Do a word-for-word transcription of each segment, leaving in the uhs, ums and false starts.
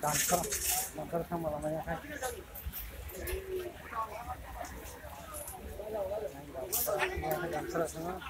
Dancer, dancer sama lamanya kan. Dancer sama.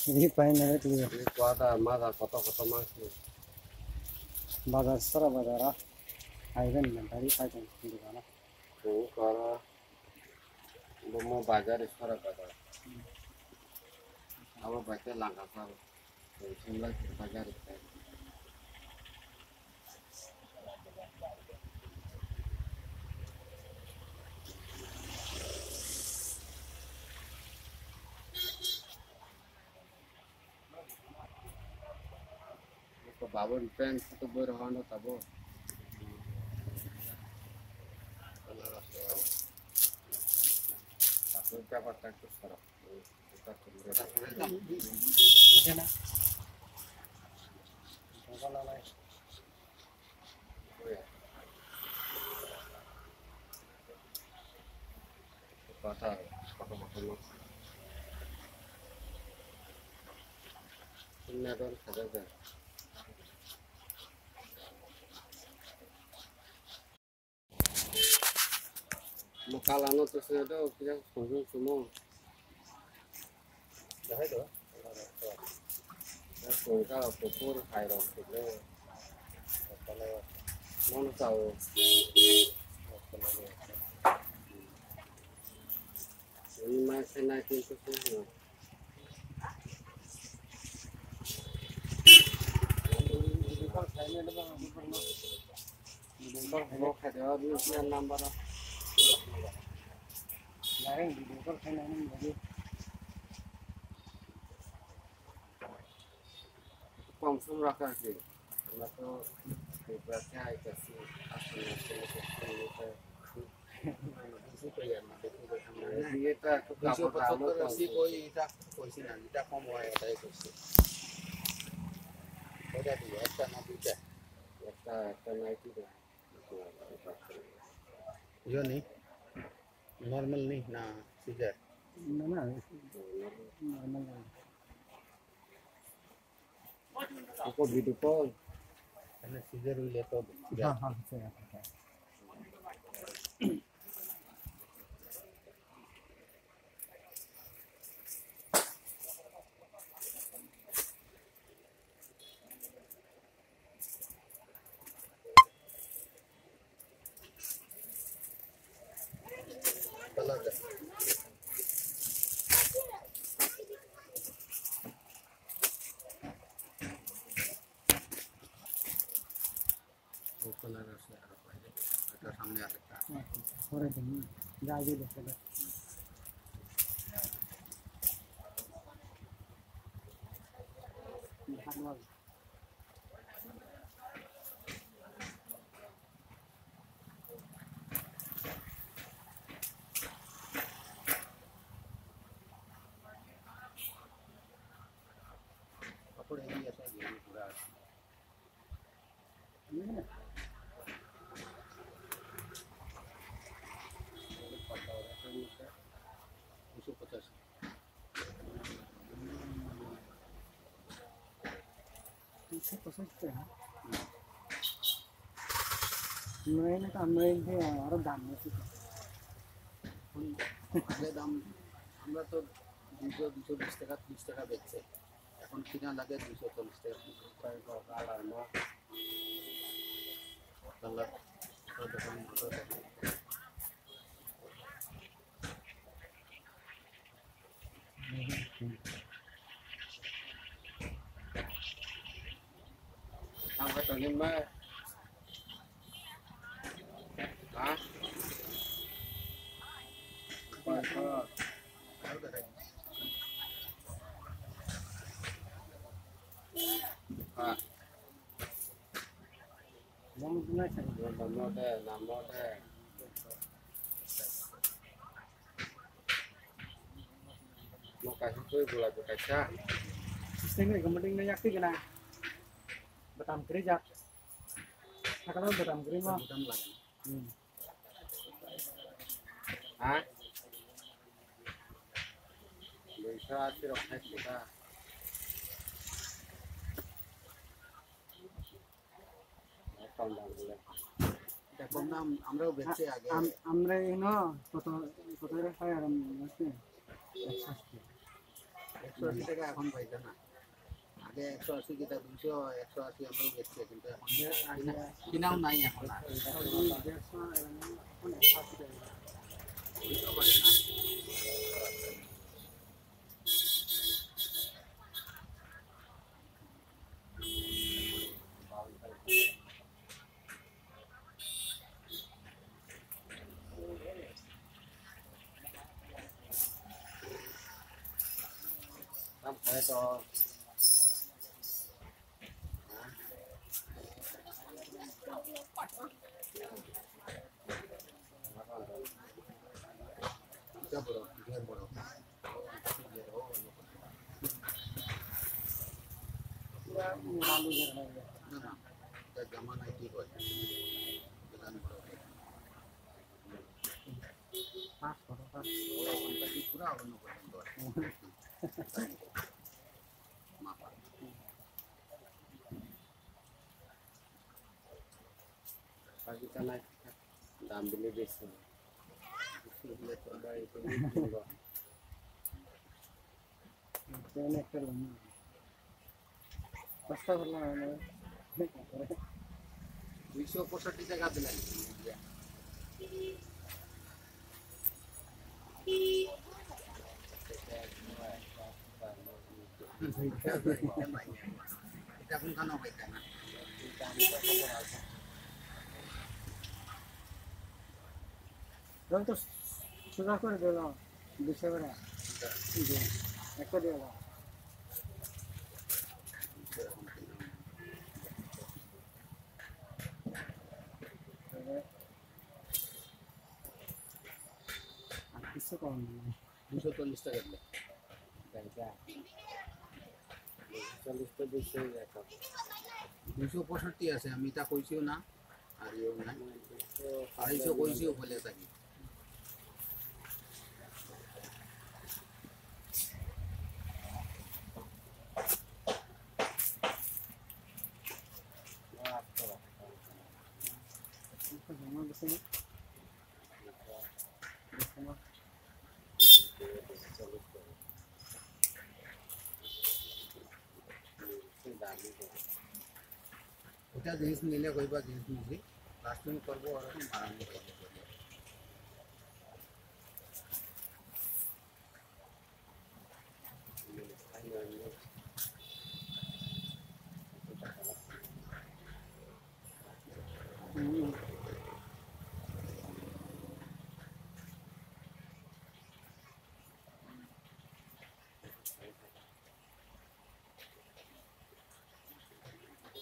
Ini pain na tu. Ini kuat ah, mada koto koto mas. Bazar sara bazar ah. Aiben na tari pain di mana. Tu kara. Bomo bazar sara bazar. Abo baca langka sara. Simla bazar. Babun pen itu berhono tabo. Aku dapat tak terserah. Lokal ano tu sini tu kita konsum semua. Dah itu. Dah konsum kapur hai rok tu le. Mana tahu. Ini masih naik itu semua. কম সম রাখা আছে। আমরা তো বিপদে আইতাছি, আসলে আসলে এটা একটু দুইশো পঁচাত্তর কাপড় দামও কম আছে। কই এটা কইছি না, যেটা কম হয় এটাই কইছি। কয়টা দিও? একটা না দুইটা? একটা, একটা নাইটি দেন। ইয়ে নেই? নরমাল নেই না সিজার? না, না, নরমাল নেই। Aku video call. Karena scissor will laptop. हाँ, हाँ, सही बात है। সামনে আরেকটা। পরে দিন, যা আগে দেখতে পাচ্ছি। দুশো পঁচাশি। দুশো পঁচাশি টাকা? আমরা এনে তো, আমরা এনে আরো দাম বেশি তো। আগে দাম, আমরা তো দুশো, দুশো বিশ টাকা, ত্রিশ টাকা বেচছে। এখন কিনা লাগে দুশো চল্লিশ টাকা। তাহলে Makasih tuh gula kaca. Sistem ini kemudian yakti kena. বাদাম করি যা। সকালে বাদাম করি মা। বাদাম লাগে না। হুম। হ্যাঁ? দুইশো আশি রক্ষা ছিল। কম দাম বলে। এটা কম দাম, আমরাও বেচছি আগে। আম-, আমরা এই ন কত, কত করে খাই আর আমরা বেচছি? একশো আশি। একশো আশি টাকা এখন পাইছে না। আগে একশো আশি কিতা দুইশো, একশো আশি আমরাও বেচছি, কিন্তু এখন আগে, আগে কিনাও নাই এখন আর। দেড়শো, এখন একশো আশি টাকা। বুঝতে পারে না। না, না, এটা জামা নাই, ঠিক আছে। এটা আমি বড় করে। পাঁচ কত, পাঁচ? ও, ওটা কি পুরা অন্য পর্যন্ত আছে? মাপা। পাকিস্তান নাই, দাম দিলে বেশি। একটা রুম। পাঁচটা করলাম আমি। দুইশো পঁয়ষট্টি টাকা দিলাম। এটা কোনখানে পাইতা না? রং তো সোজা করে দিলাম, দুশো করে। জি, একটা দিয়ে দাও। আর কিছু কম নেই। দুশো চল্লিশ টাকা দিলে। দুশো চল্লিশ তো বেশি হয়ে যায়। দুশো পঁয়ষট্টি আছে, আমি এটা কইছিও না, আর ইয়েও নাই। আড়াইশো কইছিও বলে থাকি। এটা জিনিস নিলে কইবা জিনিস নিছি, লাস্টিং করবো আর কি, মারানি করবো।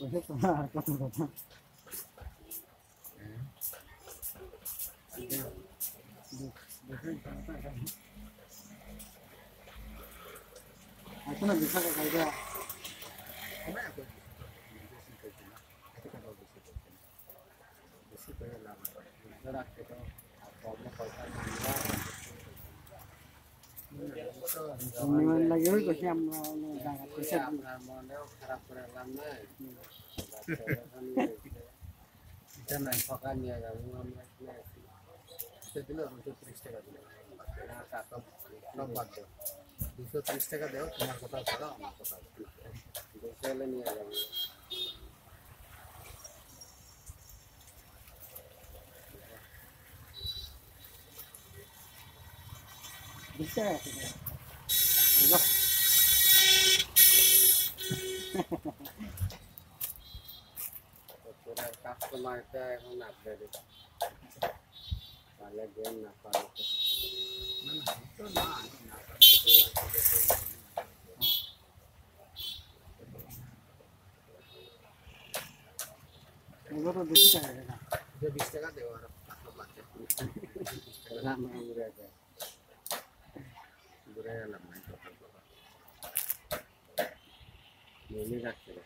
ওটা তোমার আর কত কথা? এখন আর বিশাল খাইবা। নিমন লাগে ওই কইছি আমরা, আমরা জায়গা কইছি। আমরা মনেও খারাপ করে লাভ নাই। এটা নাই। সকাল নিয়ে যাবো আমরা, এখানে আছি। সেদিন দুশো তিরিশ টাকা দিলে। না, তা তো সব বাদ দাও। দুশো তিরিশ টাকা দাও, তোমার কথা ছাড়া আমার কথা। দুশো হলে নিয়ে যাবো। বিশ টাকা আছে। তোরা কাস্টমারটা এখন আপডেট। তাহলে গেম না পারো তো। না, না, আমি তো না, আমি না পারলে তো আর কি করবো? এগুলো তো বেশি টাকা লাগে না। যে বিশ টাকা দেবো আর পাঁচশো বাঁচে। বিশ টাকা। না, না, ঘুরে যায়। ঘুরে গেলাম, নাই কথা বলা। নেমে যাচ্ছে রে।